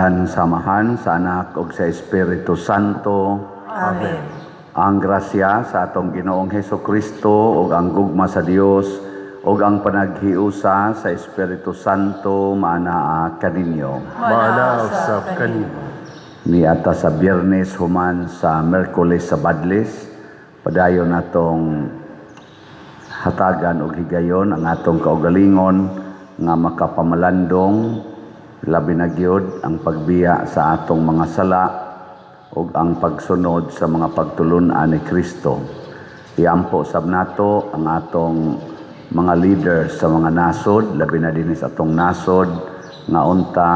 Sa ngalan sa Amahan, sa Anak ug sa Espiritu Santo. Amen. Ang grasya sa atong Ginoong Heso Kristo ug ang gugma sa Dios ug ang panaghiusa sa Espiritu Santo maanaa kaninyo. Maanaa usab kanimo. Niata sa Biyernes human sa Miyerkules sa Badlis, padayon natong hatagan og higayon ang atong kaugalingon nga makapamalandong, labi na gyud ang pagbiya sa atong mga sala ug ang pagsunod sa mga pagtulun-an ni Kristo. Iampo sab nato ang atong mga leaders sa mga nasod, labi na dinhi sa atong nasod, nga unta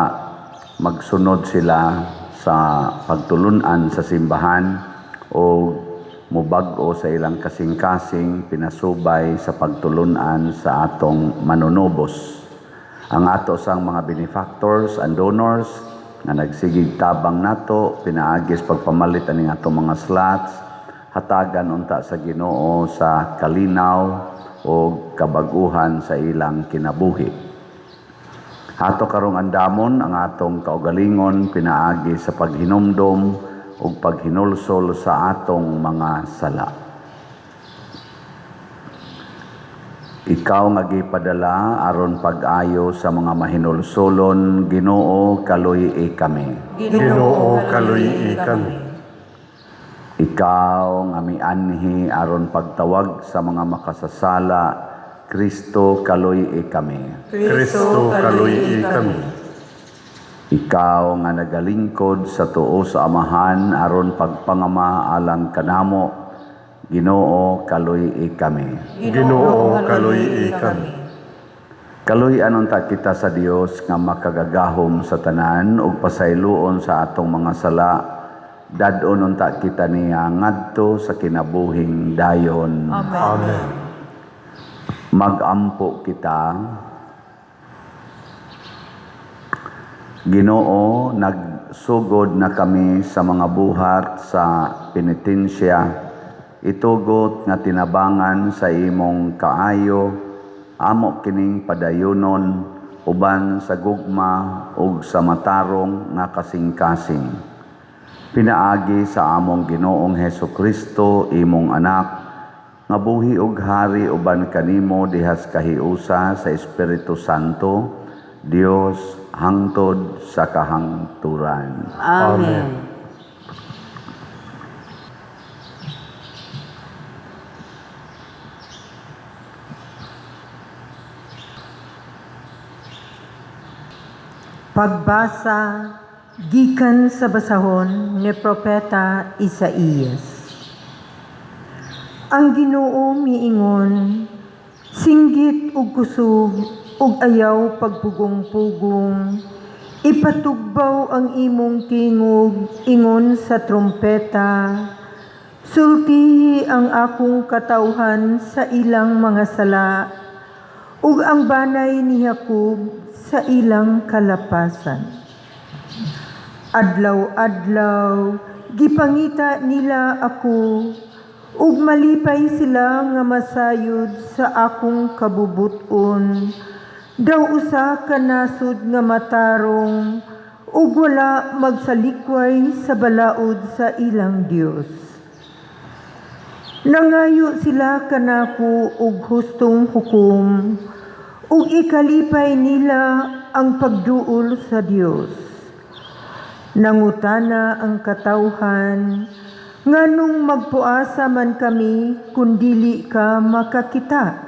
magsunod sila sa pagtulun-an sa simbahan o mubag-o sa ilang kasing-kasing pinasubay sa pagtulun-an sa atong manunubos. Ang ato sang mga benefactors and donors nga nagsigig tabang nato pinaagi sa pagpamalit aning atong mga slots, hatagan unta sa Ginoo sa kalinaw o kabaguhan sa ilang kinabuhi. Ato karong andamon ang atong kaugalingon pinaagi sa paghinumdom ug paghinulsol sa atong mga sala. Ikaw nga gipadala aron pag-ayo sa mga mahinulsolon, Ginoo, kaluy-i kami. Ginoo, kaluy-i kami. Ikaw nga mianhi aron pagtawag sa mga makasasala, Kristo, kaluy-i kami. Kristo, kaluy-i kami. Ikaw nga nagalingkod sa tuo sa Amahan aron pagpangama alang kanamo, Ginoo, kaluy-i kami. Ginoo, kaluy-i kami. Kaluy-an unta kita sa Dios nga makagagahom sa tanan ug pasayloon sa atong mga sala. Dad-on unta kita niya ngadto sa kinabuhing dayon. Amen. Amen. Magampo kita. Ginoo, nagsugod na kami sa mga buhat sa penitensya. Itugot nga tinabangan sa imong kaayo, amo kining padayonon uban sa gugma ug sa matarong nga kasing-kasing. Pinaagi sa among Ginoong Heso Kristo, imong anak, nga buhi ug hari uban kanimo dihas kahiusa sa Espiritu Santo, Dios hangtod sa kahangturan. Amen. Pagbasa gikan sa basahon ni Propeta Isaías. Ang Ginoo miingon, singgit ug kusog ug ayaw pagpugong-pugong, ipatugbaw ang imong tingog ingon sa trumpeta, sultihi ang akong katawhan sa ilang mga sala, ug ang banay ni Jacob sa ilang kalapasan. Adlaw-adlaw, gipangita nila ako, ug malipay sila nga masayod sa akong kabubuton. Daw usa ka nasod nga matarong, ug wala magsalikway sa balaod sa ilang Dios. Nangayo sila kanako og hustong hukom, ug ikalipay nila ang pagduol sa Dios. Nangutana ang katawhan, nganong magpuasa man kami kun dili ka makakita?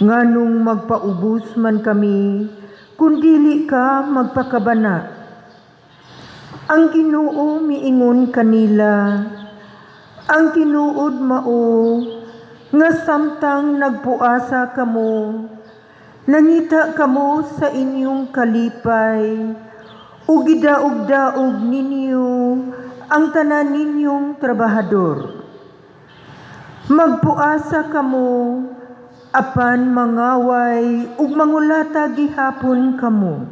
Nganong magpaubos man kami kun dili ka magpakabana? Ang Ginoo miingon kanila, ang tinuod mao nga samtang nagpuasa kamo, nangita kamo sa inyong kalipay, ug gidaog-daog ninyo ang tanan ninyong trabahador. Magpuasa kamo, apan mangaway ug mangulata gihapon kamo.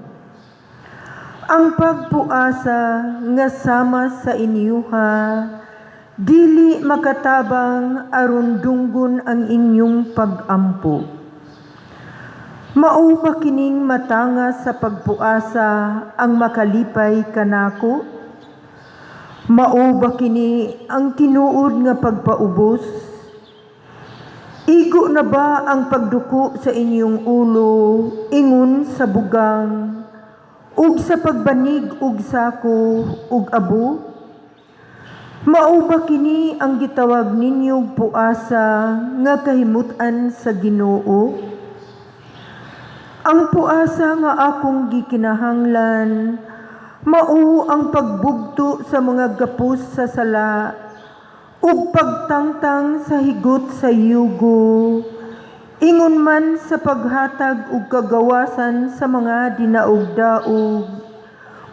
Ang pagpuasa nga sama sa inyuha, dili makatabang aron dunggon ang inyong pagampo. Mao ba kining matanga sa pagpuasa ang makalipay kanako? Mao ba kini ang tinuod nga pagpaubos? Igo na ba ang pagduko sa inyong ulo ingon sa bugang ug sa pagbanig og sako ug abo? Mao ba kini ang gitawag ninyong puasa nga kahimut-an sa Ginoo? Ang puasa nga akong gikinahanglan mao ang pagbugto sa mga gapos sa sala ug pagtangtang sa higot sa yugo, ingon man sa paghatag og kagawasan sa mga dinaog-daog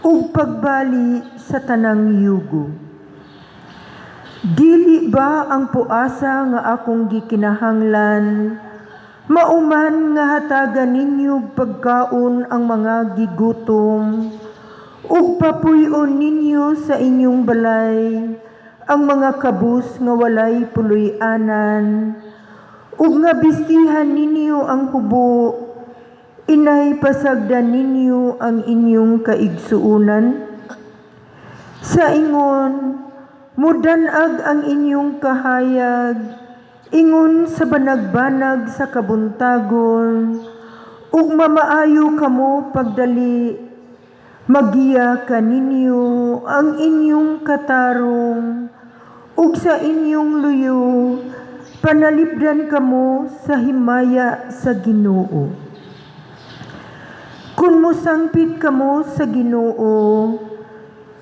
ug pagbali sa tanang yugo. Dili ba ang puasa nga akong gikinahanglan mao man nga hatagan ninyo pagkaon ang mga gigutom ug papuy-on ninyo sa inyong balay ang mga kabus nga walay puloy-anan ug nga bistihan ninyo ang hubo, inay pasagdan ninyo ang inyong kaigsuonan? Sa ingon, mudan-ag ang inyong kahayag ingon sa banag-banag sa kabuntagon, ug mamaayo kamo pagdali. Magiya kaninyo ang inyong katarong, ug sa inyong luyo panalipdan kamo sa himaya sa Ginoo. Kung mosangpit kamo sa Ginoo,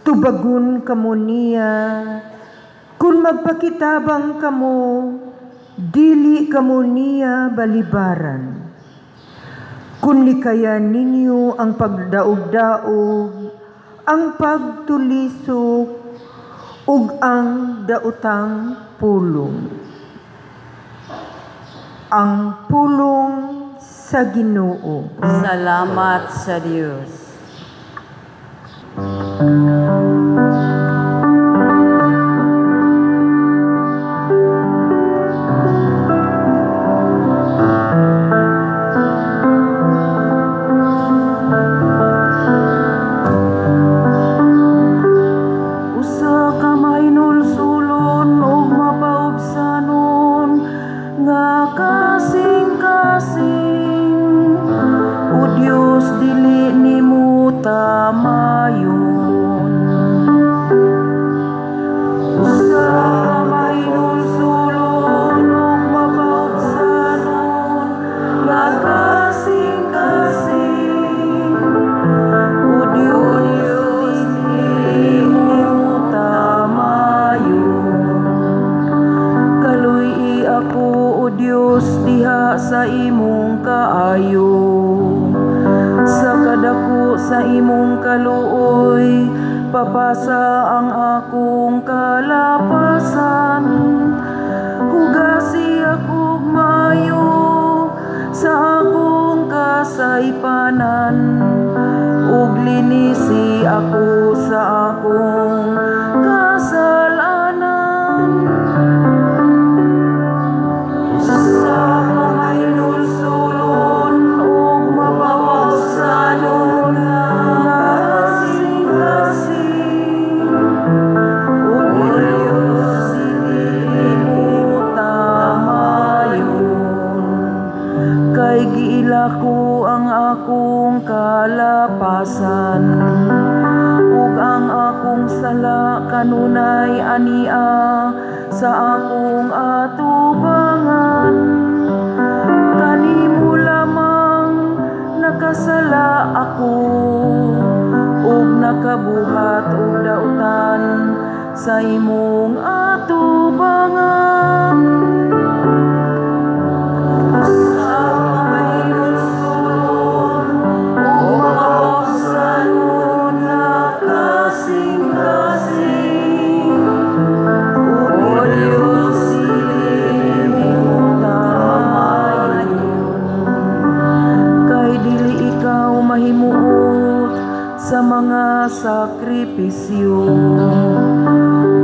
tubagon kamo niya. Kung magpakitabang kamo, dili kamo niya balibaran. Kung likayan ninyo ang pagdaog-daog, ang pagtulisok, ug ang daotang pulong. Ang pulong sa Ginoo. Salamat sa Dios. Usa ka mahinulsulon ug mapaubsanon nga kasing-kasing, O Dios, dili nimo tamayon. Usa ka mahinulsulon ug mapaubsanon nga kasing-kasing, O Dios, dili nimo tamayon. Kaluy-i ako, O Dios, diha sa imong kaayo. Sa kadako sa imong kaluoy, papasa ang akong kalapasan. Hugasi akog maayo sa akong kasaypanan, ug linisi ako sa akong kasalanan. Usa ka mahinulsulon ug mapaubsanon nga kasing-kasing, O Dios, dili mo tamayon. Kay giila ko ang akong kalapasan, ug ang akong sala kanunay ania sa akong atubangan. Kanimo lamang nakasala ako, ug nakabuhat og dautan sa imong atubangan. Usa ka mahinulsulon ug mapaubsanon nga kasing-kasing, O Dios, dili mo tamayon. Kay dili ikaw mahimuot sa mga sakripisyo.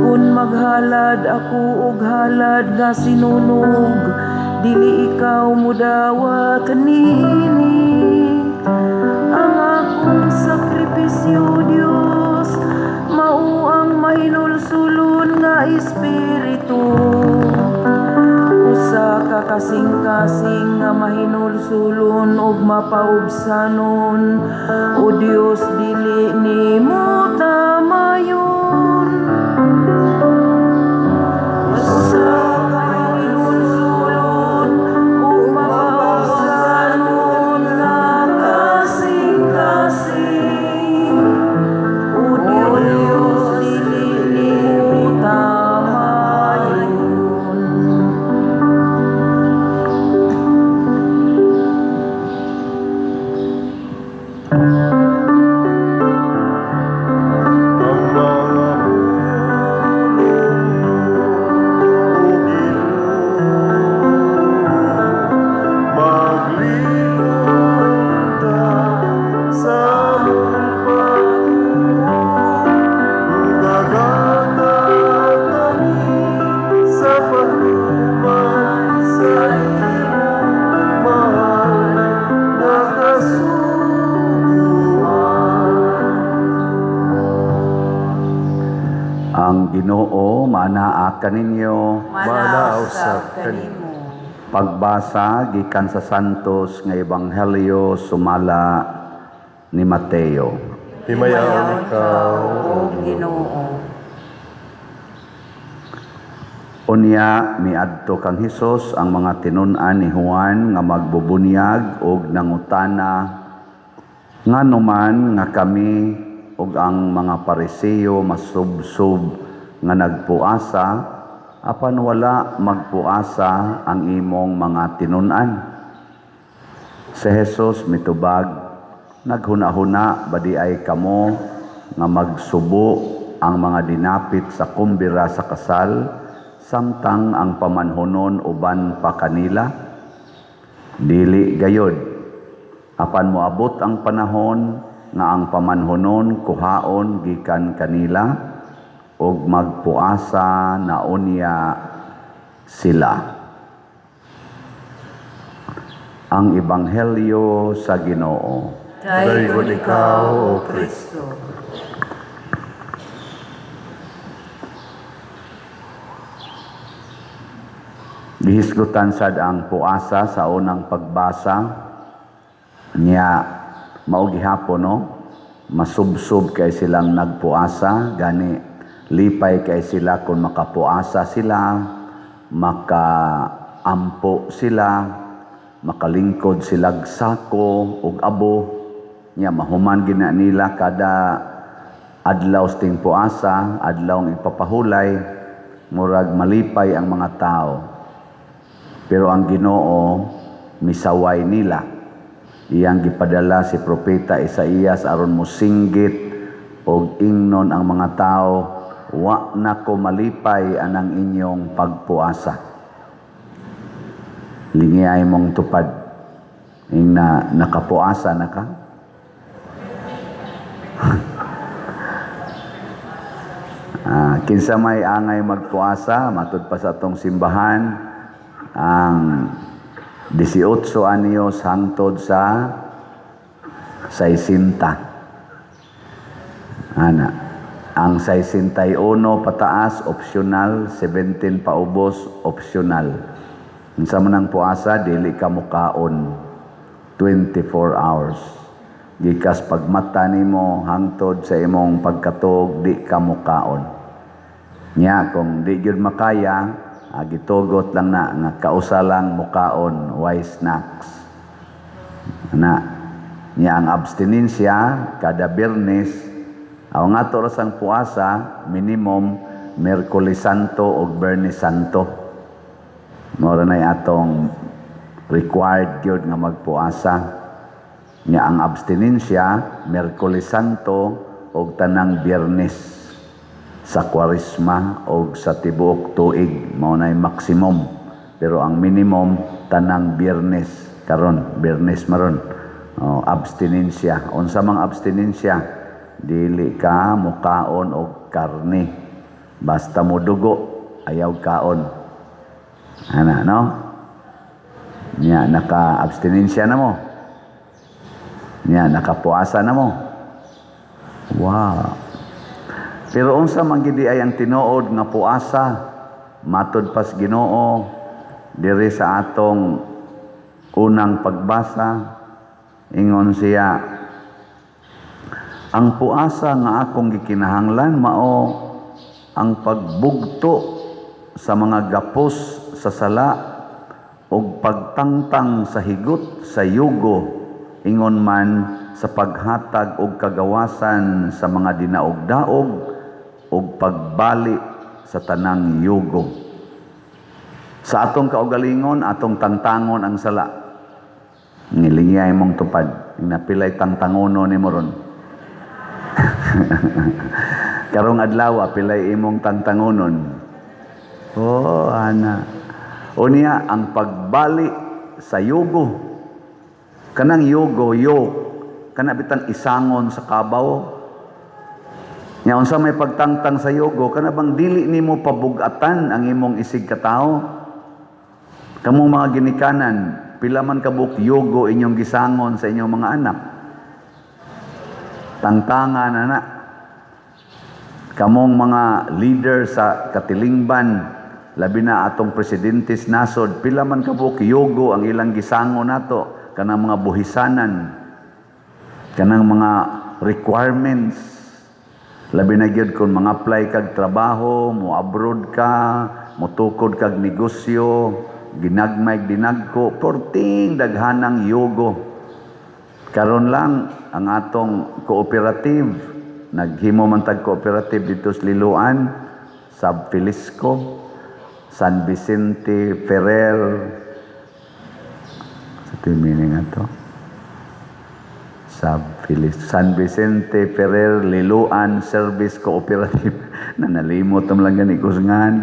Kung maghalad ako og halad nga sinunog, Dili ikaw mudawat niini. Ang akong sakripisyo, Dios, mao ang mahinulsulon nga espiritu. Usa ka kasing-kasing nga mahinulsulon ug mapaubsanon, O Dios, dili nimo tamayon. Usa ka mahinulsulon ug mapaubsanon nga kasing-kasing, O Dios, dili nimo tamayon. Ang mga pulong mo, O Ginoo, maglingkod ta sa among pagtuo, Ug kami sa pagtuman sa imong mahal nga kasuguan. Ang Ginoo maanaa kaninyo. Manaa usab kanimo. Pagbasa gikan sa Santos nga Ebanghelyo sumala ni Mateo. Himayaon ikaw, O Ginoo. Unya miadto kang Hesus ang mga tinun-an ni Juan nga magbubunyag og nangutana, "Ngano man nga kami ug ang mga Pariseo masubsob nga nagpuasa, apan wala magpuasa ang imong mga tinun-an?" Si Jesus mitubag, "Naghuna-huna ba diay kamo nga magsubo ang mga dinapit sa kumbira sa kasal samtang ang pamanhonon uban pa kanila? Dili gayod. Apan moabot ang panahon nga ang pamanhonon kuhaon gikan kanila ug magpuasa na unya sila." Ang Ebanghelyo sa Ginoo. Daygon ikaw, O Kristo. Gihisgutan sad ang puasa sa unang pagbasa niya, mao gihapon, no, masubsob kay silang nagpuasa, gani lipay kay sila kung makapuasa sila, makaampo sila, makalingkod silag sako ug abo niya, mahuman gina nila kada adlaw sting puasa, adlaw ang ipapahulay, murag malipay ang mga tao. Pero ang Ginoo misaway nila. Iyang gipadala si Propeta Isaías aron mosinggit og ingnon ang mga tao, "Wa na ko malipay anang inyong pagpuasa." Lingi ay mong tupad. Ingna nakapuasa na ka? Kinsa may angay magpuasa, matud pa sa atong simbahan, ang 18 anyos hangtod sa 60. Ana, ang 61 pataas optional, 17 paubos optional. Unsa man ang puasa, dili ka mukaon 24 hours. Gikas pagmata nimo hangtod sa imong pagkatog, di ka mukaon. Nya kung di gyud makaya, gitugot lang na nga kausa lang mukaon, way snacks. Na nya ang abstinensya kada Biyernes, aw nga to ra sang puasa, minimum Miyerkules Santo og Biyernes Santo. Mao ra nay atong required gyud nga magpuasa. Nya ang abstinensya Miyerkules Santo og tanang Biyernes sa Kwaresma og sa tibuok tuig, mao nay maximum. Pero ang minimum tanang Biyernes karon, Biyernes maron. Oh, abstinensya. Unsa mang abstinensya? Dili ka mukaon og karne. Basta mo dugo, ayaw kaon. Ana, no? Nya, naka-abstinensya na mo. Nya, nakapuasa na mo. Wow. Pero unsa man gid ay ang tinuod nga puasa matud pas Ginoo diri sa atong unang pagbasa? Ingon siya, ang puasa nga akong gikinahanglan mao ang pagbugto sa mga gapos sa sala ug pagtangtang sa higot sa yugo, ingon man sa paghatag og kagawasan sa mga dinaog-daog ug pagbali sa tanang yugo. Sa atong kaugalingon, atong tangtangon ang sala. Ngilingiyay mong tupad, napilay tangtangono ni mo ron. Karong adlaw, pilay imong tangtangonon. Oh, ana. O niya, ang pagbali sa yugo. Kanang yugo, yoke, kana bitang isangon sa kabaw. Nya unsa may pagtangtang sa yugo, kana bang dili nimo pabugatan ang imong isig katawo? Kamong mga ginikanan, pila man kabuk yugo inyong gisangon sa inyong mga anak? Tangtangan na na. Kamong mga leader sa katilingban, labi na atong presidente sa nasod, pila man kabuk yugo ang ilang gisangon nato, kanang mga buhisanan, kanang mga requirements. Labi na gyud kung mga apply kag trabaho, mo abroad ka, motukod kag negosyo, ginagmay dinagko, porting daghanang yugo. Karon lang ang atong cooperative, naghimo man tag cooperative dito sa Liloan, sa Filisco, San Vicente Ferrer, sa meaning ato? Sa Filis, San Vicente Ferrer Liloan Service Cooperative. Na nalimot lang gani ko sa ngalan.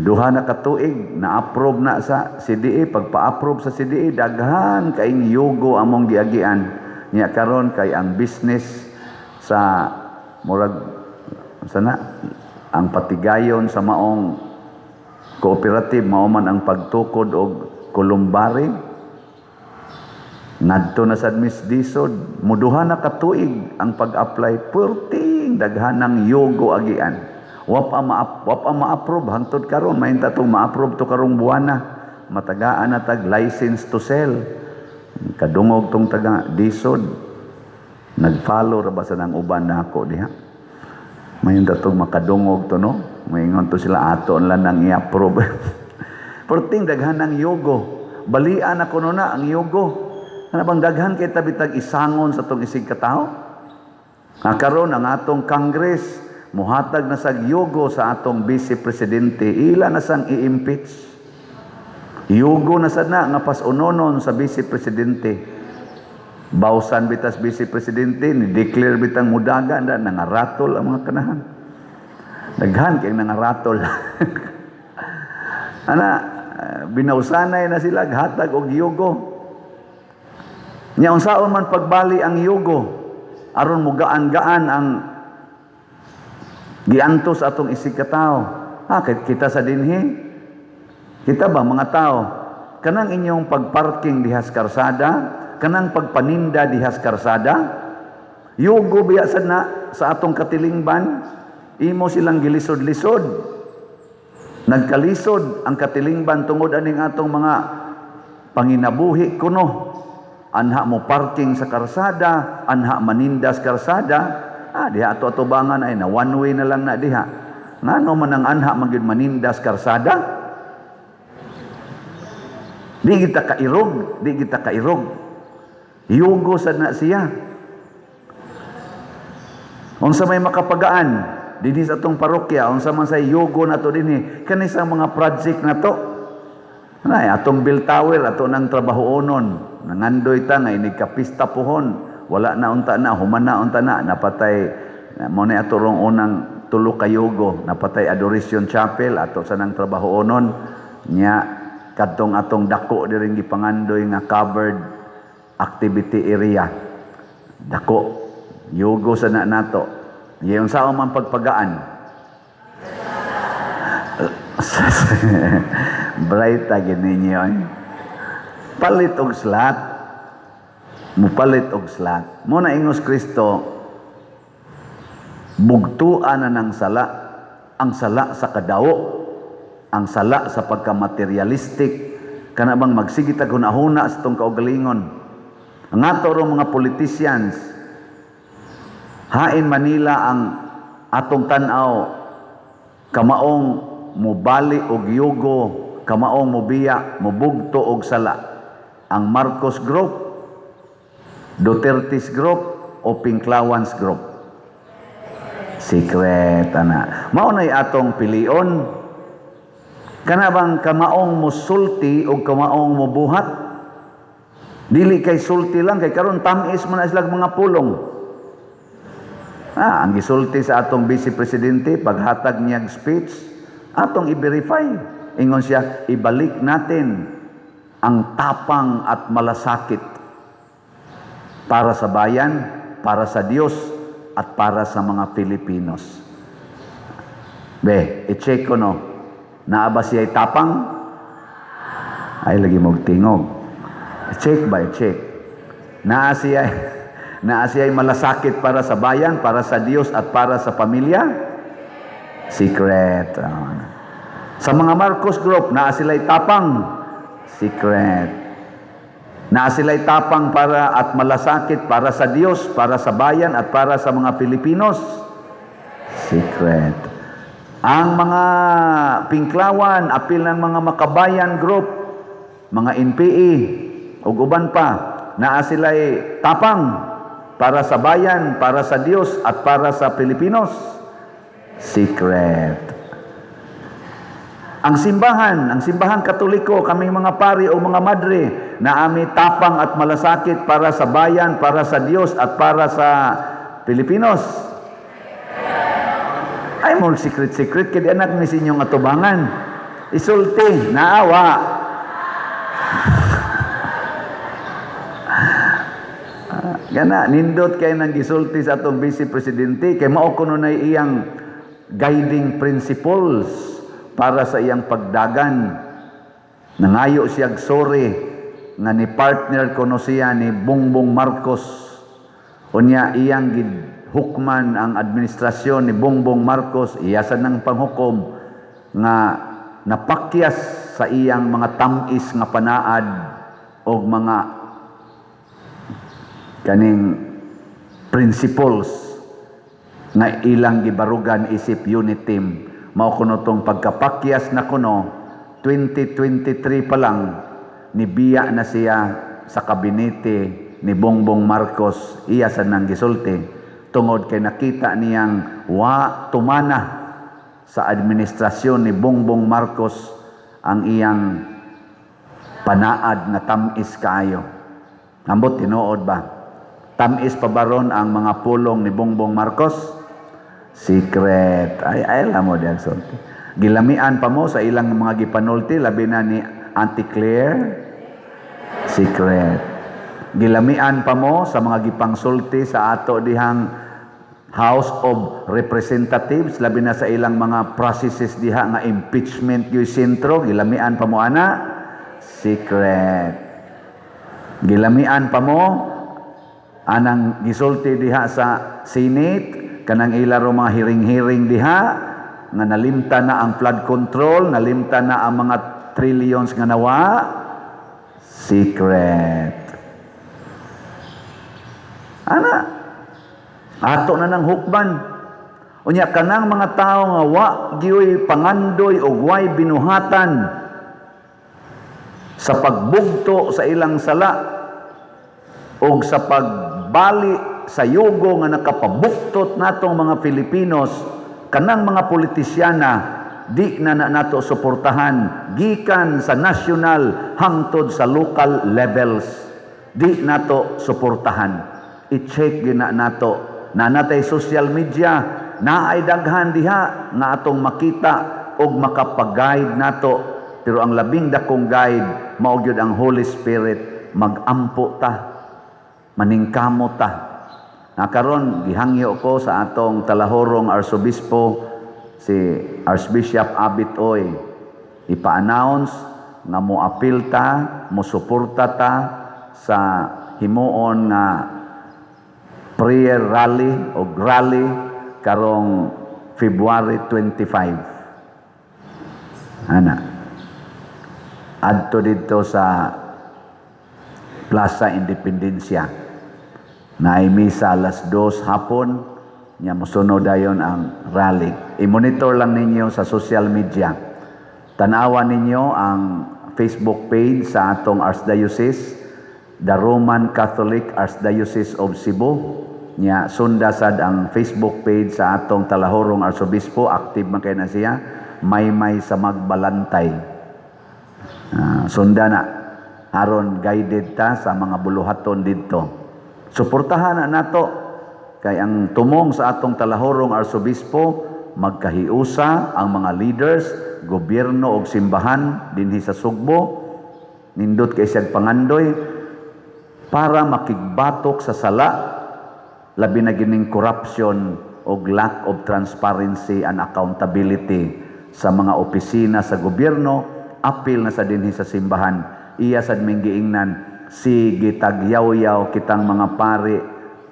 Duha na katuig na-approve na sa CDA. Pagpa-approve sa CDA, daghan kaing yugo among giagian. Nya karon kay ang business sa murag sana ang patigayon sa maong cooperative mao man ang pagtukod og columbary. Ngadto na sad Miss Disod, muduha na katuig ang pag-apply, perting daghanang yugo agian. Wa pa ma-approve hangtod karon, mahinta tong ma-approve to karong buwana. Matagaan na tag license to sell. Kadungog tong taga Disod. Nag-follow ra ba sa nang uban nako diha. Mahinta tong makadungog to, no. Maingon to sila, ato lang nang i-approve. Perting daghanang yugo. Balian na kuno na ang yugo. Ano bang daghan kay tabi tag isangon sa tong isig katawo? Nga karon ang atong Congress muhatag na sag yugo sa atong vice presidente, ila na sang i-impeach. Yugo na sad na nga pas-unonon sa vice presidente. Bawsan bitas vice presidente ni declare bitang mudaga na nangaratol ang mga kanahan. Daghan kay nangaratol. Ana, binawsanay na sila hatag og yugo. Nya unsaon man pagbali ang yugo aron mugaan-gaan ang giantos atong isig katawo. Ha, kita sa dinhi. Kita ba mga tao, kanang inyong pagparking dihas karsada, kanang pagpaninda dihas karsada, yugo biya sad na sa atong katilingban, imo silang gilisod-lisod. Nagkalisod ang katilingban tungod aning atong mga panginabuhi kuno. Anha mo parking sa karsada, anha manindas karsada, diha ato atubangan ay na one way na lang na diha. Ngano man ang anha man gyud manindas karsada? Di kita kairog, di kita kairog. Yugo sad na siya. Unsa may makapagaan dinhi sa atong parokya, unsa man say yugo nato dinhi kani sa mga project nato. Nay, atong bell tower ato nang trabahoonon. Nangandoy ta nga inig kapista pohon, wala na unta na, human na unta na, napatay mo na ato rong unang tulo ka yugo, napatay Adoration Chapel ato sa nang trabahoonon nya kadtong atong dako diring gipangandoy nga covered activity area. Dako yugo sa na nato. Iyon sa man pagpagaan. Bright ta gid ninyo eh. Mupalit og slot. Mupalit og slot. Mao na ingos Kristo, bugtuan na ng sala, ang sala sa kadawo, ang sala sa pagka-materialistic, kana bang magsige tag hunahuna sa atong kaugalingon. Ang ato rong mga politicians, hain Manila ang atong tan-aw, kamaong mubali og yugo, kamaong mubiya, mubugto og sala. Ang Marcos Group, Duterte's Group, o Pinklawans Group? Secret ana. Mao nay atong pilion. Kana bang kamaong musulti o kamaong mubuhat? Dili kay sulti lang, kay karon tamis man na sila mga pulong. Ah, ang gisulti sa atong vice presidente paghatag niyang speech, atong i-verify. Ingon siya, "Ibalik natin ang tapang at malasakit para sa bayan, para sa Diyos, at para sa mga Pilipinos." Be, i-check ko, no. Naa ba siya tapang? Ay, lagi mong tingog. I-check ba? I-check. Naa siya malasakit para sa bayan, para sa Diyos, at para sa pamilya? Secret. Ah. Sa mga Marcos Group, naa sila'y tapang? Secret. Naa sila'y tapang para at malasakit para sa Diyos, para sa bayan, at para sa mga Pilipinos? Secret. Ang mga Pinklawan, apil ng mga Makabayan Group, mga NPA, ug uban pa, naa sila'y tapang para sa bayan, para sa Diyos, at para sa Pilipinos? Secret. Ang simbahan Katoliko, kaming mga pari o mga madre, naa mi tapang at malasakit para sa bayan, para sa Diyos, at para sa Pilipinos? Ay, more secret-secret, kaya anak ni inyong atubangan. Isulti, naa, wa. Gana, nindot kay nang gisulti sa atong vice presidente, kay mao kuno na iyang guiding principles para sa iyang pagdagan. Nangayo siyag sorry nga ni partner kuno siya ni Bongbong Marcos. Unya iyang gihukman ang administrasyon ni Bongbong Marcos, iya sa nang panghukom nga napakyas sa iyang mga tamis nga panaad og mga kaning principles nga ilang gibarugan isip unit team. Mao kuno tong pagkapakyas na kuno, 2023 pa lang nibiya na siya sa kabinete ni Bongbong Marcos. Iya sa nang gisulti tungod kay nakita niyang wa tumana sa administrasyon ni Bongbong Marcos ang iyang panaad nga tamis kaayo. Ambot tinuod ba? Tamis pa baron ang mga pulong ni Bongbong Marcos? Secret. Ay, ay alam mo diyan sulti. Gilamian pa mo sa ilang mga gipanulti, labi na ni Auntie Claire? Secret. Gilamian pa mo sa mga gipangsulti sa ato dihang House of Representatives, labi na sa ilang mga processes diha nga impeachment gyud sentro, gilamian pa mo ana? Secret. Gilamian pa mo anang gisulti diha sa Senate, kanang ila ro mga hearing-hearing diha nga nalimta na ang flood control, nalimta na ang mga trillions nga nawa? Secret. Ana, ato na ng hukban. Unya kanang mga tao nga wa gyoy pangandoy og way binuhatan sa pagbugto sa ilang sala og sa pagbali sa yugo nga nakapabuktot natong mga Pilipinos, kanang mga politisyana, di na, na nato suportahan gikan sa national hangtod sa local levels. Di nato suportahan. I-check gina nato na natay social media na ay daghan diha nga atong makita og makapag-guide nato, pero ang labing dakong guide mao gyud ang Holy Spirit. Magampo ta, maningkamot ta. Na karon gihangyo ko sa atong talahorong arsobispo, si Archbishop Abit Oy, ipa-announce nga moapil ta, mosuporta ta sa himuon nga prayer rally o rally karong February 25. Ana. Adto didto sa Plaza Independencia. Naay misa alas 2 hapon, nya mosunod dayon ang rally. I-monitor lang ninyo sa social media. Tanawa ninyo ang Facebook page sa atong Archdiocese, the Roman Catholic Archdiocese of Cebu. Nya sunda sad ang Facebook page sa atong Talahorong Arsobispo, active man kay na siya, Maymay sa Magbalantay. Sunda na aron guided ta sa mga buluhaton didto. Suportahan na nato kay ang tumong sa atong Talahorong Arsobispo, magkahiusa ang mga leaders, gobyerno og simbahan dinhi sa Sugbo. Nindot kay siyang pangandoy para makigbatok sa sala, labi na gining corruption og lack of transparency and accountability sa mga opisina sa gobyerno, apil na sa dinhi sa simbahan. Iya sad ming giingnan, sige, tagyaw-yaw kitang mga pari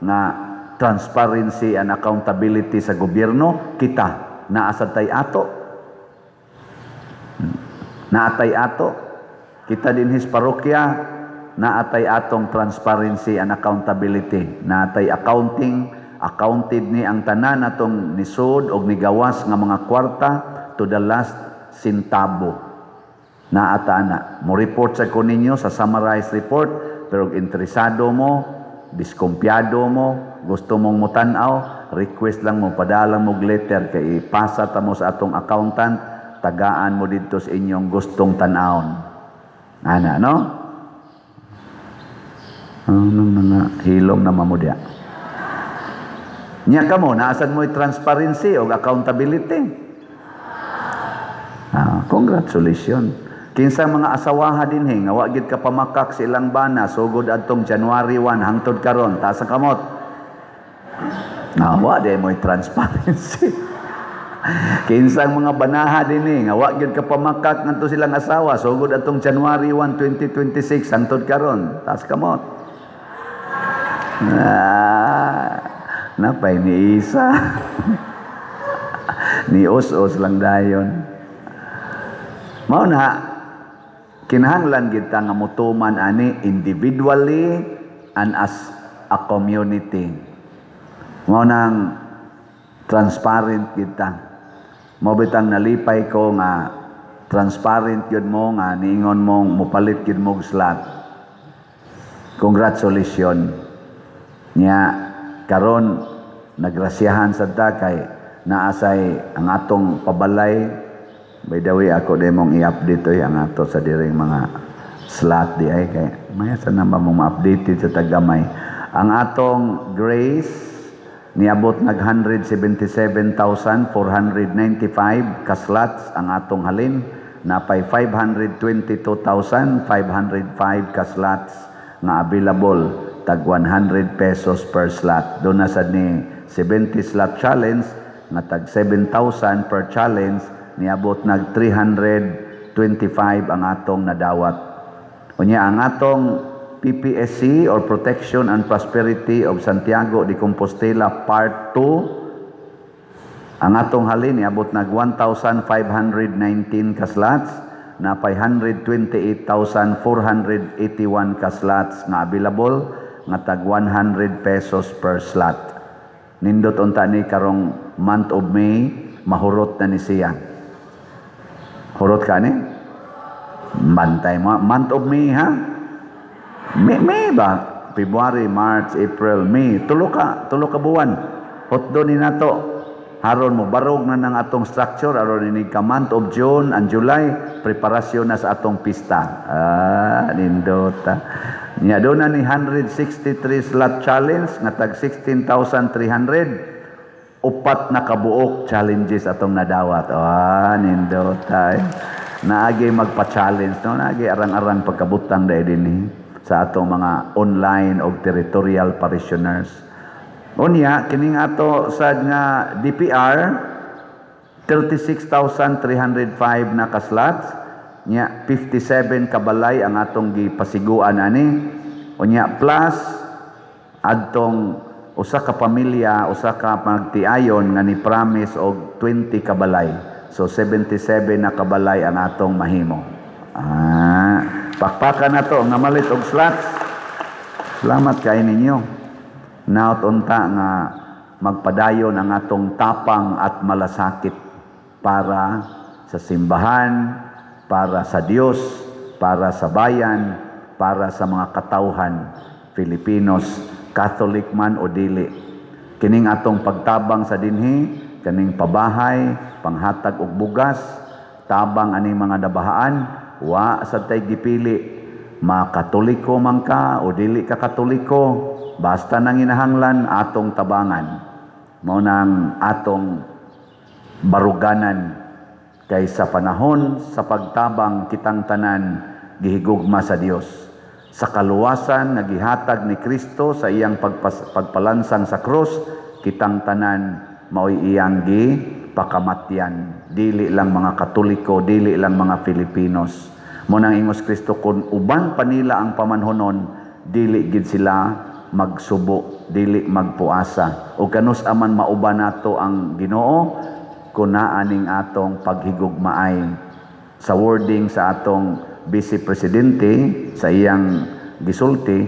nga transparency and accountability sa gobyerno, kita naa sad tay ato, naatay ato. Kita dinhi sa parokya, naatay atong transparency and accountability, naatay accounting, accounted ni ang tanan atong nisod og nigawas nga mga kwarta to the last centavo. Naata na mo report sa ko ninyo sa summarized report, pero og interesado mo, diskumpiyado mo, gusto mong mutan-aw, request lang mo, padala mo og letter kay ipasa ta mo sa atong accountant, tagaan mo didto sa inyong gustong tan-awon ana, no? Anong mga hilom na mamudya? Nya kamo, naa sad mo'y transparency o accountability? Ah, congratulations. Kinsa mga asawaha dinhi nga wa gid ka pamakak sa ilang bana sugod adtong January 1 hangtod karon, taas ang kamot. Ah, wa di mo'y transparency. Kinsang mga banaha dinhi nga wa gyud ka pamakak ngadto silang asawa sugod atong January 1, 2026 hangtod karon, taas kamot. Ah, napay ni isa. Ni os-os lang dayon. Mao na kinahanglan kita nga mutuman ani individually and as a community. Mao nang transparent kita. Mao bitang nalipay ko nga transparent yun mo nga niingon mong mupalit yun mo og slot. Congratulations. Nya karon nagrasyahan sad ta kay naasay ang atong pabalay. By the way, ako din mong i-update oy ang ato sa diring mga slot di ay kay maya sa naman mong ma-updated sa tagamay. Ang atong Grace niabot nag 177,495 ka slots. Ang atong halin, napay 522,505 ka slots nga available, tag 100 pesos per slot. Doon na sad ni 70 slot challenge nga tag 7,000 per challenge, niabot nag 325 ang atong nadawat. Unya ang atong PPSC or Protection and Prosperity of Santiago de Compostela Part 2, ang atong halin niabot nag 1,519 ka slots, napay 128,481 ka slots nga available nga tag 100 pesos per slot. Nindot unta ni karong month of May, mahurot na ni siya. Hurot ka ni? Bantay mo. Month of May, ha? May ba? February, March, April, May. Tulo ka buwan. Hutdo ni nato. Haron mo barog na ng atong structure aron ini ka month of June and July, preparasyon na sa atong pista. Ah, nindota. Nya doon na ni 163 slot challenge nga tag 16,300, 4 na kabuok challenges atong nadawat. Ah, nindota. Eh. Naagi magpa-challenge, no? Naagi arang-arang pagkabutang dahil din sa atong mga online o territorial parishioners. Unya, kining ato sa nga DPR, 36,305 na ka-slots, Nya 57 ka balay ang atong gipasiguan ani. Unya plus adtong usa ka pamilya, usa ka magtiayon nga ni promise og 20 ka balay. So 77 na kabalay ang atong mahimo. Ah, pakpakan na to nga malit og slots. Salamat kay ninyo. Naot unta nga magpadayon ang atong tapang at malasakit para sa simbahan, para sa Dios, para sa bayan, para sa mga katawhan, Filipinos, Catholic man o dili. Kining atong pagtabang sa dinhi, kaning pabahay, panghatag og bugas, tabang aning mga nabahaan, wa sad tay gipili makatoliko man ka o dili ka Katoliko, basta nang inahanglan atong tabangan. Mao nang atong baruganan kay sa panahon sa pagtabang, kitang tanan gihigugma sa Dios. Sa kaluwasan nga gihatag ni Kristo sa iyang pagpalansang sa krus, kitang tanan mao'y iyang gipakamatyan. Dili lang mga Katoliko, dili lang mga Filipinos. Mao nang ingos Kristo, kung uban pa nila ang pamanhonon, dili gid sila magsubo, dili magpuasa. O kanus aman mauban nato ang Ginoo kung naa ning atong paghigugmaay. Sa wording sa atong Vice Presidente sa iyang gisulti,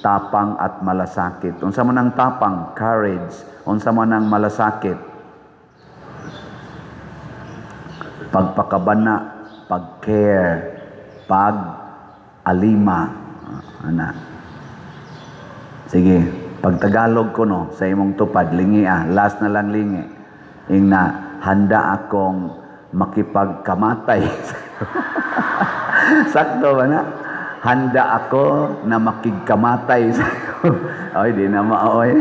tapang at malasakit. Unsa man ang tapang? Courage. Unsa man ang malasakit? Pagpakabana, pag-care, pag-alima. Ana. Sige, pag Tagalog ko no, sa imong tupad, lingi ah, last na lang lingi. Ingna, "Handa akong makipagkamatay." Sakto ba na? "Handa ako na makigkamatay sa'yo." Oy, di na maoy.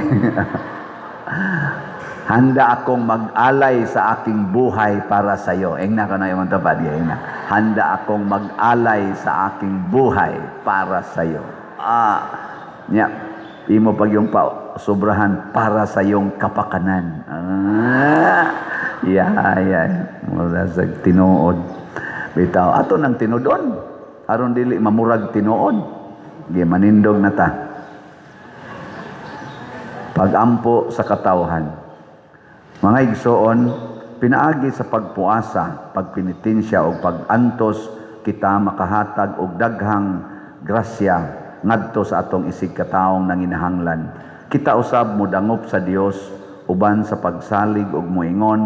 "Handa akong mag-alay sa aking buhay para sa iyo." Ingna ko na imong tupad, ingna. "Handa akong mag-alay sa aking buhay para sa iyo." Ah, nya, imo pag yung pa, sobrahan, "para sa iyong kapakanan." Ah, yeah. Mura sa tinuod. Bitaw, ato nang tinudon. Aron dili mamurag tinuod. Gi manindog na ta. Pagampo sa katawhan. Mga igsoon, pinaagi sa pagpuasa, pagpenitensya o pag-antos, kita makahatag og daghang grasya ngadto sa atong isig kataong nanginahanglan. Kita usab modangop sa Dios uban sa pagsalig og moingon,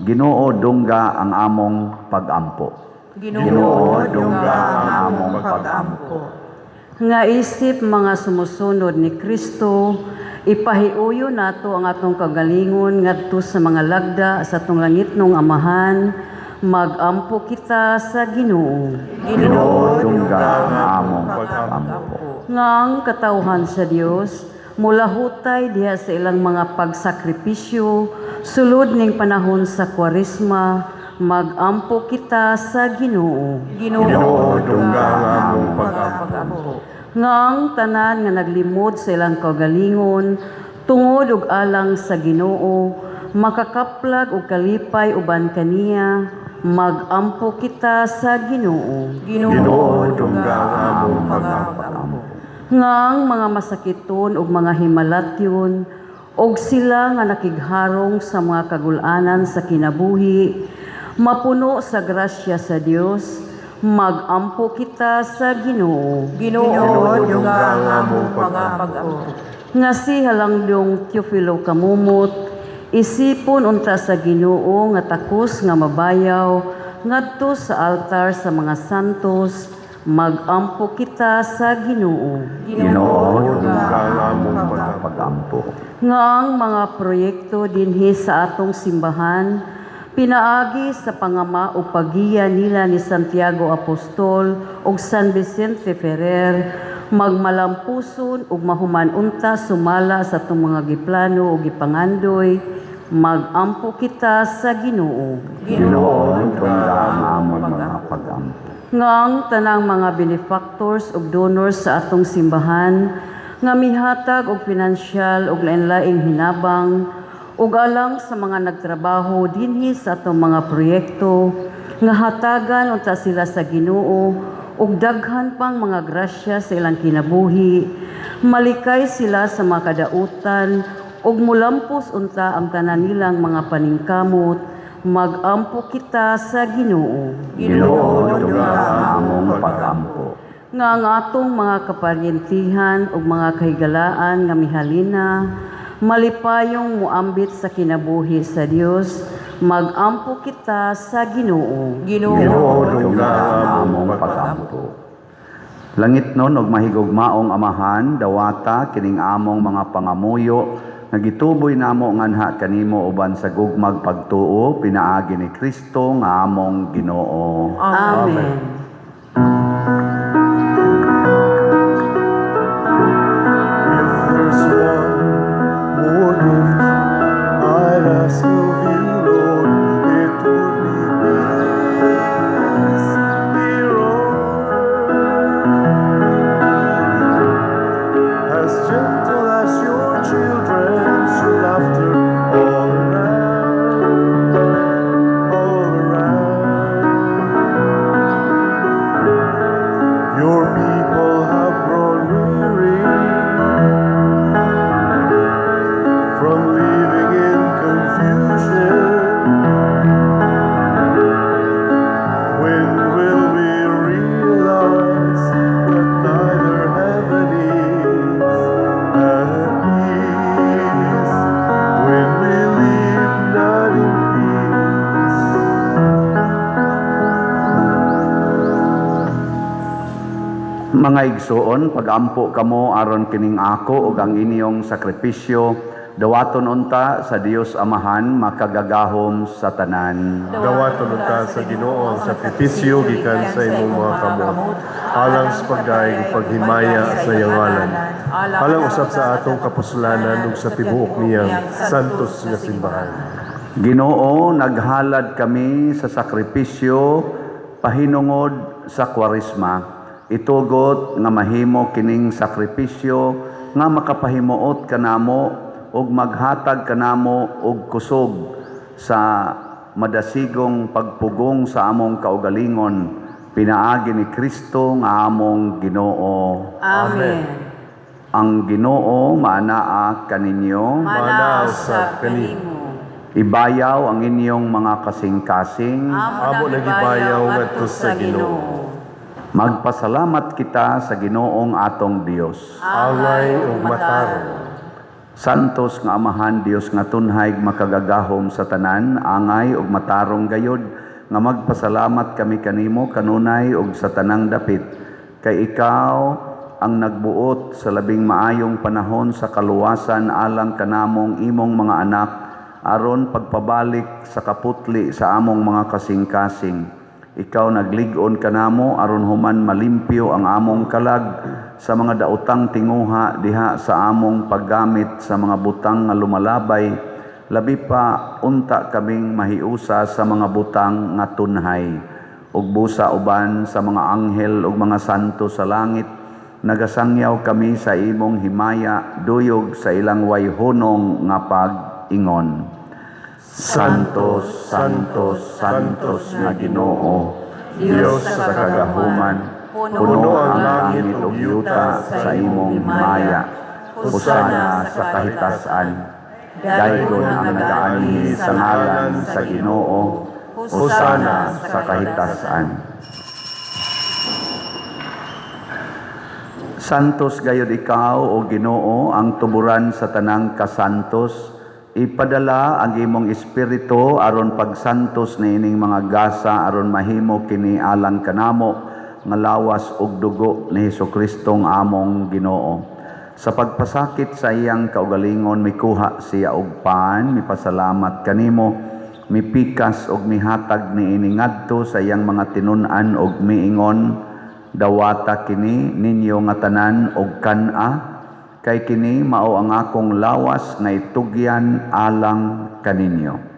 "Ginoo, dungga ang among pagampo." Ginoo, dungga ang among pagampo. Nga isip mga sumusunod ni Kristo, ipahiuyo nato ang atong kagalingon ngadto sa mga lagda sa atong langitnong Amahan. Magampo kita sa Ginoo. Ginoo, dungga ang among pagampo. Nga ang katawhan sa Dios mulahutay diha sa ilang mga pagsakripisyo sulod ning panahon sa Kwaresma, magampo kita sa Ginoo. Ginoo, dungga ang among pagampo. Nga ang tanan nga naglimod sa ilang kaugalingon tungod ug alang sa Ginoo makakaplag og kalipay uban kaniya, magampo kita sa Ginoo. Ginoo, dungga ang among pagampo. Nga ang mga masakiton ug mga himalatyon og sila nga nakigharong sa mga kagul-anan sa kinabuhi mapuno sa grasya sa Dios, magampo kita sa Ginoo. Ginoo, dungga ang among pagampo. Nga si Halangdong Teofilo Camomot isipon unta sa Ginoo nga takos nga mabayaw ngadto sa altar sa mga santos, magampo kita sa Ginoo. Ginoo, Dungga ang among pagampo. Pagampo. Nga ang mga proyekto dinhi sa atong simbahan pinaagi sa pangama o pagiya nila ni Santiago Apostol ug San Vicente Ferrer magmalampuson ug mahuman unta sumala sa atong mga giplano ug gipangandoy, magampo kita sa Ginoo. Ginoo, dungga ang among mga pagampo. Nga ang tanang mga benefactors ug donors sa atong simbahan nga mihatag og pinansyal ug lain-laing hinabang ug alang sa mga nagtrabaho dinhi sa atong mga proyekto nga hatagan unta sila sa Ginoo ug daghan pang mga grasya sa ilang kinabuhi, malikay sila sa mga kadautan ug mulampos unta ang tanan nilang mga paningkamot. Magampo kita sa Ginoo. Ginoo, dungga ang among pagampo. Nga ang atong mga kaparyentihan ug mga kahigalaan nga mihalina malipayong muambit sa kinabuhi sa Dios, magampo kita sa Ginoo. Ginoo, Ginoo, dungga ang ang among among pagampo. Langit nun og mahigugmaong Amahan, dawata kining among mga pangamuyo nga gituboy namo nganha kanimo uban sa gugmag pagtuo pinaagi ni Kristo nga among Ginoo. Amen. If there's one more gift I'd ask of you, Lord, it would be peace here on earth. As gentle as your children's laughter all around, all around. Your people have grown weary from living in confusion. When will we realize that neither heaven is at peace when we live not in peace? Mga igsuon, pagampo kamo aron kining ako ug ang inyong sakripisyo dawaton unta sa Dios Amahan makagagahom sa tanan. Dawaton unta sa Ginoo ang sakripisyo gikan sa imong mga kamot, alang sa pagdayeg ug paghimaya sa iyang ngalan. Alang usab sa atong kapuslanan ug sa tibuok niyang santos nga simbahan. Ginoo, naghalad kami sa sakripisyo pahinungod sa Kwaresma. Itugot nga mahimo kining sakripisyo nga makapahimuot kanamo ug maghatag kanamo og kusog sa madasigong pagpugong sa among kaugalingon pinaagi ni Kristo nga among Ginoo. Amen. Ang Ginoo maanaa kaninyo. Manaa usab usab kanimo. kanimo. Ibayaw ang inyong mga kasing-kasing. Amo nagibayaw ngadto sa Ginoo. Magpasalamat kita sa Ginoong atong Dios. Angay ug matarong. Santos nga Amahan Dios nga tunhay makagagahom sa tanan, angay ug matarong gayod nga magpasalamat kami kanimo kanunay ug sa tanang dapit, kay ikaw ang nagbuot sa labing maayong panahon sa kaluwasan alang kanamong imong mga anak aron pagpabalik sa kaputli sa among mga kasing-kasing. Ikaw naglig-on kanamo aron human malimpyo ang among kalag sa mga daotang tinguha diha sa among paggamit sa mga butang nga lumalabay, labi pa unta kaming mahiusa sa mga butang nga tunhay. Ug busa uban sa mga anghel ug mga santo sa langit, nagasangyaw kami sa imong himaya duyog sa ilang wayhunong nga pag-ingon. Santos, Santos, Santos nga Ginoo, Dios sa kagahuman, puno ang langit ug yuta sa imong himaya. Hosana sa kahitasan. Daygon ang nagaanhi sa ngalan sa Ginoo. Hosana sa kahitasan. Santos gayod ikaw o Ginoo ang tuburan sa tanang kasantos. Ipadala ang imong espiritu aron pagsantos niining mga gasa aron mahimo kini alang kanamo nga lawas ug dugo ni Hesukristo nga among Ginoo. Sa pagpasakit sa iyang kaugalingon mikuha siya og pan, mipasalamat kanimo, mipikas og mihatag niini ngadto sa iyang mga tinun-an og miingon, dawata kini ninyo nga tanan og kan-a, kay kini mao ang akong lawas nga itugyan alang kaninyo.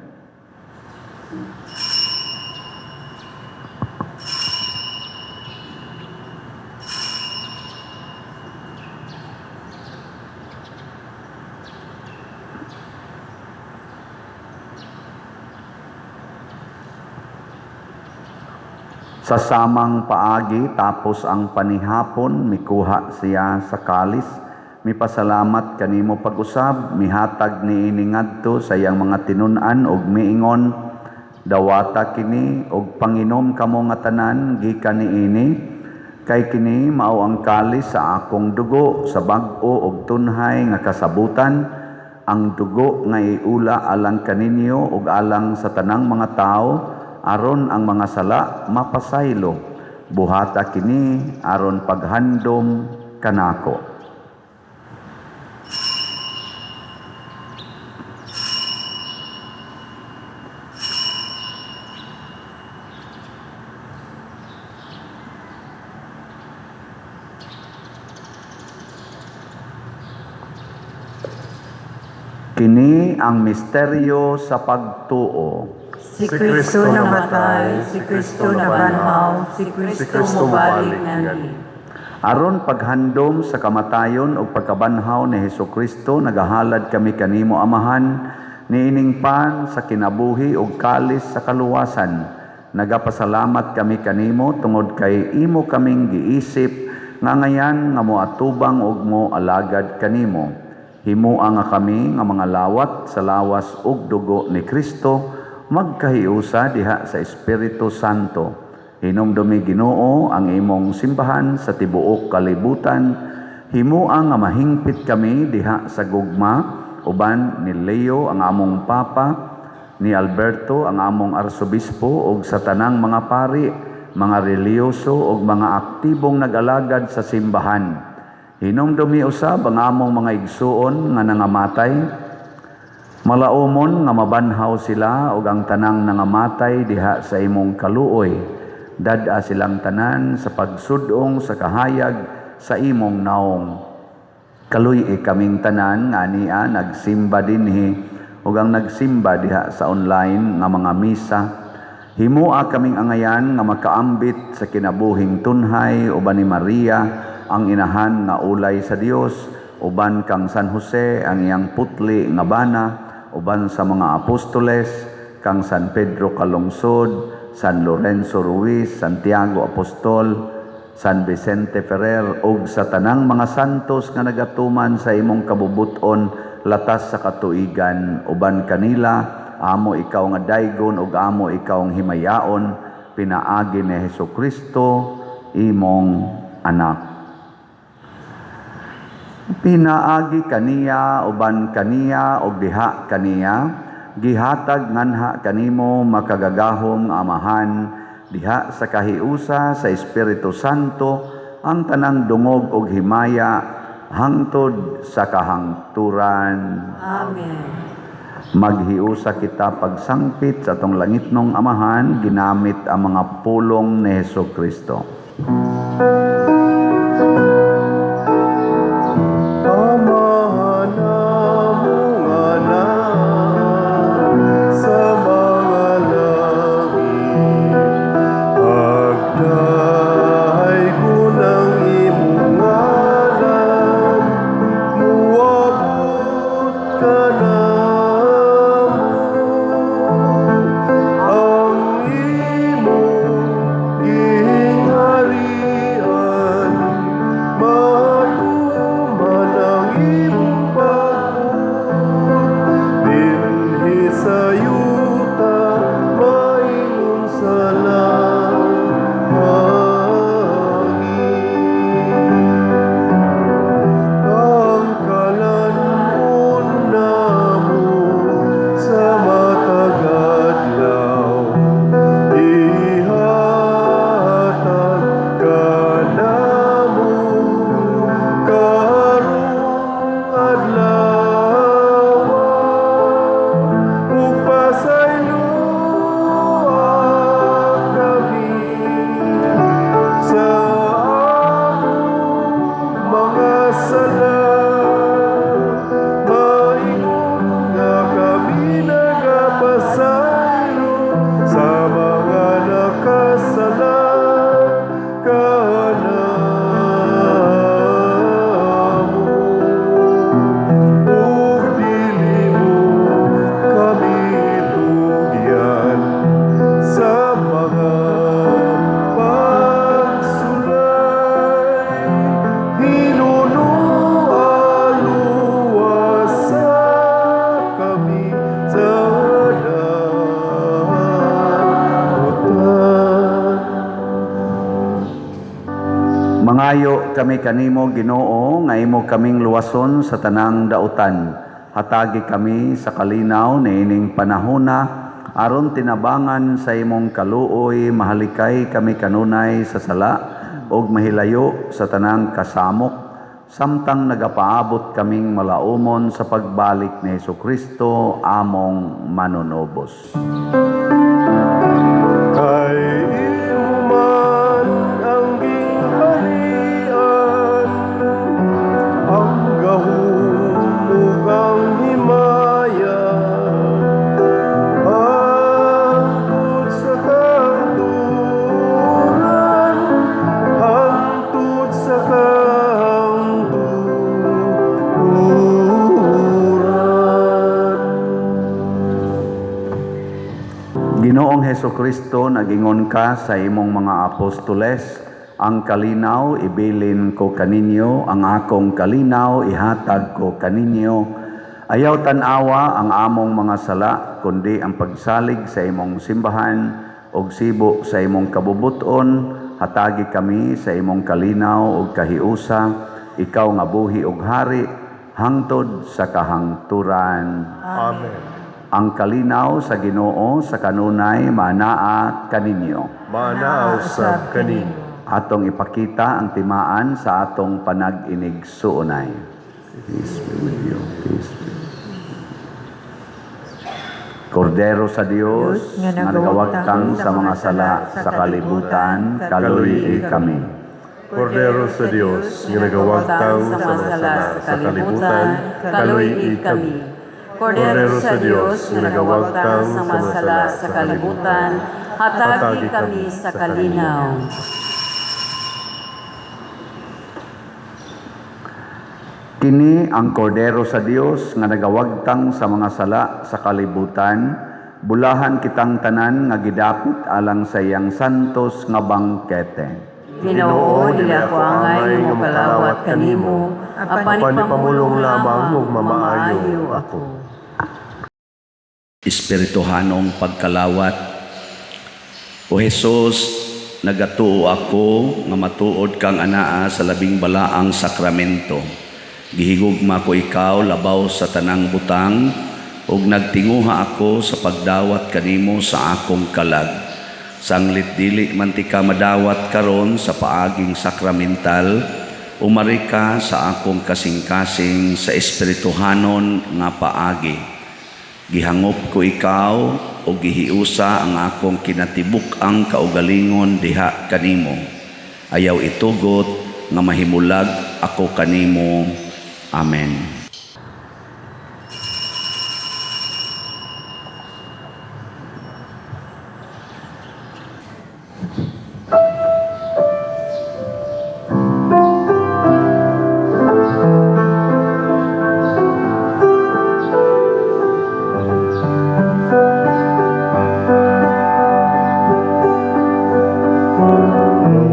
Sa samang paagi, tapos ang panihapon, mikuha siya sa kalis, mipasalamat kanimo pag-usab, mihatag niini ngadto sa iyang mga tinun-an ug miingon, "Dawata kini ug panginom kamo nga tanan gikan niini, kay kini mao ang kalis sa akong dugo sa bag-o ug tunhay nga kasabutan, ang dugo nga iula alang kaninyo ug alang sa tanang mga tawo aron ang mga sala mapasaylo. Buhata kini aron paghandom kanako." Kini ang misteryo sa pagtuo. Si Kristo namatay, si Kristo nabanhaw, si Kristo mobalik nganhi. Aron paghandom sa kamatayon ug pagkabanhaw ni Hesukristo, nagahalad kami kanimo, Amahan, niining pan sa kinabuhi ug kalis sa kaluwasan. Nagapasalamat kami kanimo tungod kay imo kaming giisip nga ngayan nga moatubang ug mo alagad kanimo. Himoa nga kami nga mga lawat sa lawas ug dugo ni Kristo magkahiusa diha sa Espiritu Santo. Hinumdumi, Ginoo, ang imong simbahan sa tibuok kalibutan. Himoa nga mahingpit kami diha sa gugma uban ni Leo ang among Papa, ni Alberto ang among Arsobispo ug sa tanang mga pari, mga relihiyoso ug mga aktibong nag-alagad sa simbahan. Hinumdumi usab ang among mga igsuon nga nangamatay. Malaumon nga mabanhaw sila ug ang tanang nangamatay diha sa imong kaluoy. Dad-a silang tanan sa pagsud-ong sa kahayag sa imong naong. Kaluy-i kaming tanan nga ania nagsimba dinhi ug ang nagsimba diha sa online nga mga misa. Himoa kaming angayan nga makaambit sa kinabuhing tunhay uban ni Maria ang inahan nga ulay sa Dios, uban kang San Jose ang iyang putli nga bana, uban sa mga apostoles, kang San Pedro Calungsod, San Lorenzo Ruiz, Santiago Apostol, San Vicente Ferrer ug sa tanang mga santos nga nagatuman sa imong kabubuton latas sa katuigan. Uban kanila amo ikaw nga daygon ug amo ikaw ang himayaon pinaagi ni Hesukristo imong anak. Pinaagi kaniya, uban kaniya ug diha kaniya, gihatag nganha kanimo, makagagahom nga Amahan, diha sa kahiusa sa Espiritu Santo, ang tanang dungog ug himaya hangtod sa kahangturan. Amen. Maghiusa kita pagsangpit sa atong langitnong Amahan ginamit ang mga pulong ni Hesukristo. Amahan namo nga naa sa mga langit, pagdaygon ang imong ngalan, muabot kanamo ang imong gingharian. Mangayo kami kanimo, Ginoo, nga imo kaming luwason sa tanang dautan. Hatagi kami sa kalinaw niining panahona aron tinabangan sa imong kaluoy mahalikay kami kanunay sa sala ug mahilayo sa tanang kasamok samtang nagapaabot kaming malaumon sa pagbalik ni Hesukristo among manunubos. Kay imo man ang gingharian, ang gahom ug ang himaya, hangtod sa kahangturan, hangtod sa kahangturan. Ginoong Hesukristo, nagingon ka sa imong mga apostoles, "Ang kalinaw ibilin ko kaninyo, ang akong kalinaw ihatag ko kaninyo." Ayaw tan-awa ang among mga sala, kundi ang pagsalig sa imong simbahan ug sibo sa imong kabubuton, hatagi kami sa imong kalinaw ug kahiusa, ikaw nga buhi ug hari hangtod sa kahangturan. Amen. Ang kalinaw sa Ginoo sa kanunay maanaa kaninyo. Maanaa usab kaninyo. Atong ipakita ang timaan sa atong panag-inigsuonay. Peace be with you. Peace be with you. Kordero sa Dios, Diyos, nga nagawagtang sa mga sala sa kalibutan, kaluy kami. Kordero sa Dios, nga nagawagtang sa mga sala sa kalibutan, kaluy kami. Kordero sa Dios nga nagawagtang sa mga sala sa kalibutan, hatagi kami sa kalinaw. Kini ang Kordero sa Dios nga nagawagtang sa mga sala sa kalibutan, bulahan kitang tanan nga gidapit alang sa iyang santos nga bangkete. Ginoo, dili ako angay nga mokalawat kanimo, apan Apan ipamulong lamang ug mamaayo ako. Espirituhanong pagkalawat. O Jesus, nagatuo ako nga matuod kang anaa sa labing balaang sakramento. Gihigugma ko ikaw labaw sa tanang butang ug nagtinguha ako sa pagdawat kanimo sa akong kalag. Sanglit dili man tika madawat karon sa paaging sakramental, umari ka sa akong kasing-kasing sa espirituhanon nga paagi. Gihangop ko ikaw o gihiusa ang akong kinatibuk-ang kaugalingon diha kanimo. Ayaw itugot nga mahimulag ako kanimo. Amen.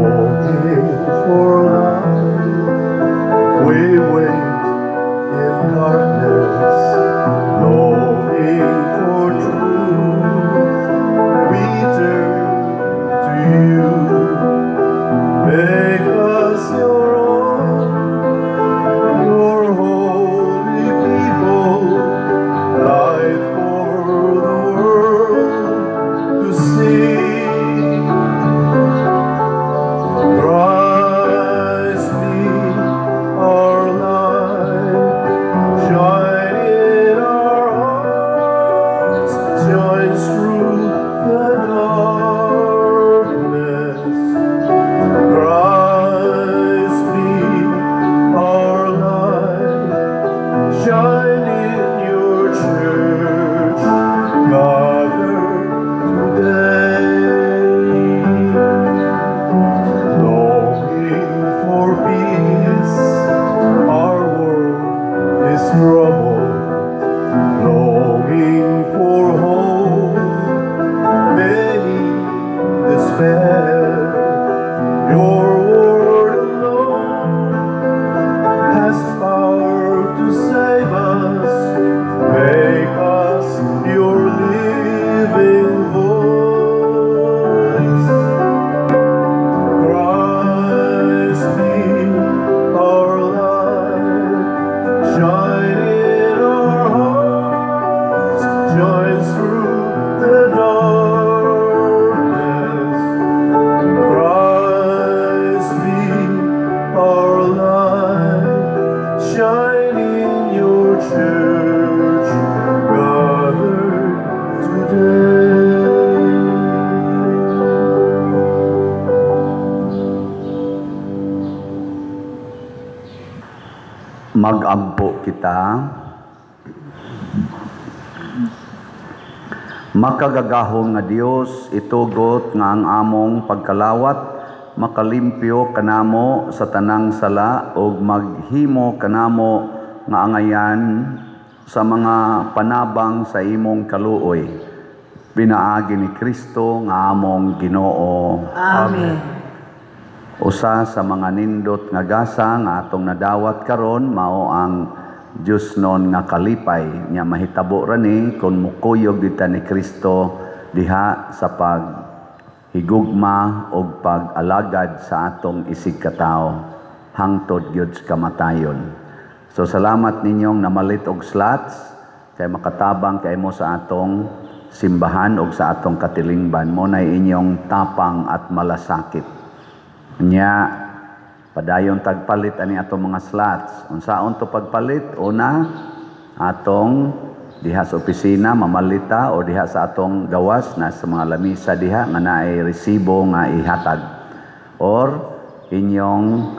Longing for life, we wait in Magampo kita. Makagagahom nga Dios, itugot nga ang among pagkalawat makalimpyo kanamo sa tanang sala ug maghimo kanamo nga angayan sa mga panabang sa imong kaluoy. Pinaagi ni Kristo nga among Ginoo. Amen. Usa sa mga nindot nga gasa nga atong nadawat karon mao ang Diosnon nga kalipay nya mahitabo ra ni kung mukuyog kita ni Kristo diha sa paghigugma og pag-alagad sa atong isig katawo hangtod gyud sa kamatayon. So salamat ninyong namalit og slots kay makatabang kay mo sa atong simbahan og sa atong katilingban, mo na inyong tapang at malasakit. Nya padayon tagpalit ani atong mga slots. Unsaon to pagpalit? Una, atong diha sa opisina mamalita o diha sa atong gawas na sa mga lamisa diha nga naay resibo nga ihatag. Or inyong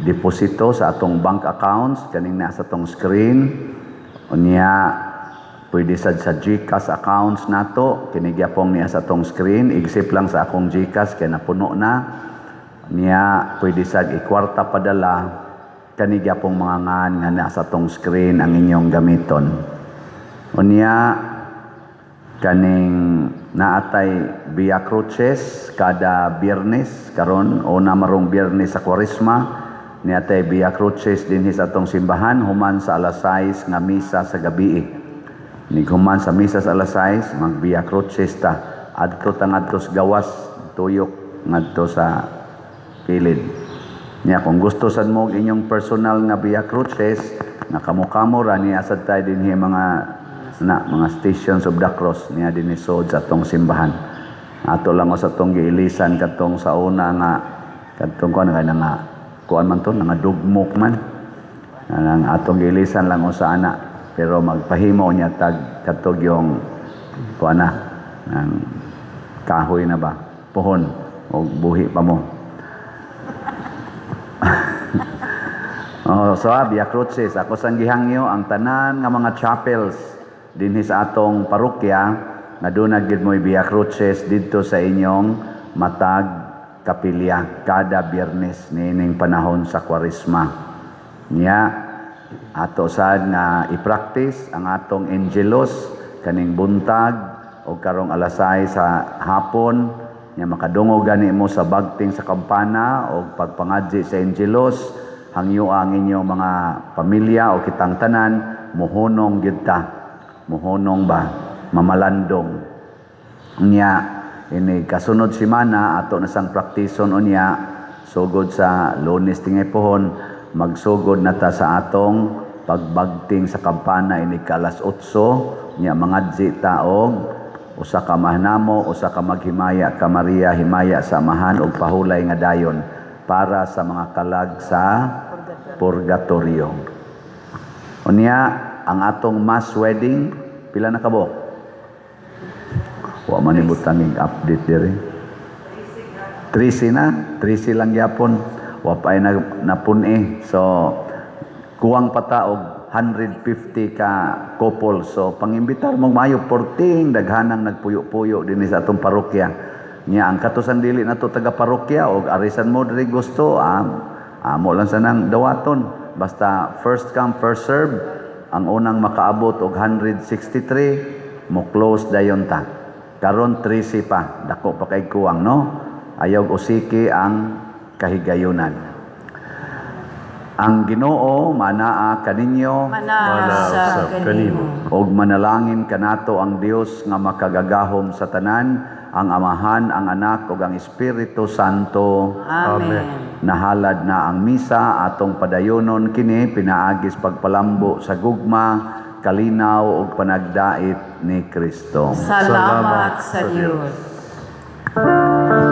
deposito sa atong bank accounts kaning nasa atong screen. Unya pwede sad sa GCash accounts nato kini gyapon niya sa atong screen, except lang sa akong GCash kay napuno na. Niya pwede sad ikwarta padala kani gyapong mga ngan nga nasa atong screen ang inyong gamiton. Unya kaning naatay Via Crucis kada Biyernes karon o na marong Biyernes sa Kwaresma, niatay Via Crucis dinhi sa atong simbahan human sa alas 6 nga misa sa gabi. Nighuman sa misa sa alas 6, mag Via Crucis ta adto ta ngadto sa gawas, tuyok ngadto sa kilid. Nya kung gusto sad mo og inyong personal nga Via Crucis nga kamo-kamo ra, niya sad tay dinhi mga na mga Stations of the Cross niya dinhi sod sa atong simbahan. Ato lang sa atong giilisan kadtong sa una nga kadtong kuan nga nga kuan man to, nga dugmok man. Ang atong giilisan lang usa ana, pero magpahimo niya tag kadtog yung kuan na ang kahoy na ba pohon og buhi pa mo. Oh, so Via Crucis, ako sang gihangyo ang tanan nga mga chapels dinhi sa atong parokya nga duna gyud mo'y Via Crucis didto sa inyong matag kapilya kada Biyernes niining panahon sa Kwaresma. Nya ato sad nga i-practice ang atong Angelus kaning buntag o karong alas 6 sa hapon. Nya makadungog gani mo sa bagting sa kampana o pagpangadji sa Angelus, hangyo ang inyong mga pamilya o kitang tanan muhunong gyud ta. Muhunong ba? Mamalandong. Unya ini kasunod semana ato na sang praktison, unya sugod sa Lunes tingay pohon magsugod na ta sa atong pagbagting sa kampana ini ka alas 8. Nya mangadji ta og usa ka mahnamo, usa ka maghimaya ka Maria, himaya sa Amahan og pahulay nga dayon para sa mga kalag sa purgatorio. Unya ang atong mass wedding pila na kabok? Wa man ibutang update diri. 13 na, 13 lang gyapon. Wa pa ay napun-i. So kuwang pa ta og 150 ka couple. So pangimbitar mo maayo 14 daghanang nagpuyo-puyo dinhi sa atong parokya. Nya ang katusan dili na to taga parokya og arisan mo diri gusto, amo lang sanang dawaton. Basta first come first serve, ang unang makaabot og 163 mo close dayon ta. Karon 13 pa, dako pa kay kuwang, no? Ayaw usiki ang kahigayunan. Ang Ginoo manaa kaninyo. Manaa usab kanimo. Og manalangin kanato ang Dios nga makagagahom sa tanan, ang Amahan, ang Anak ug ang Espiritu Santo. Amen. Nahalad na ang misa, atong padayonon kini pinaagis pagpalambo sa gugma, kalinaw ug panagdait ni Kristo. Salamat sa Dios. Salamat.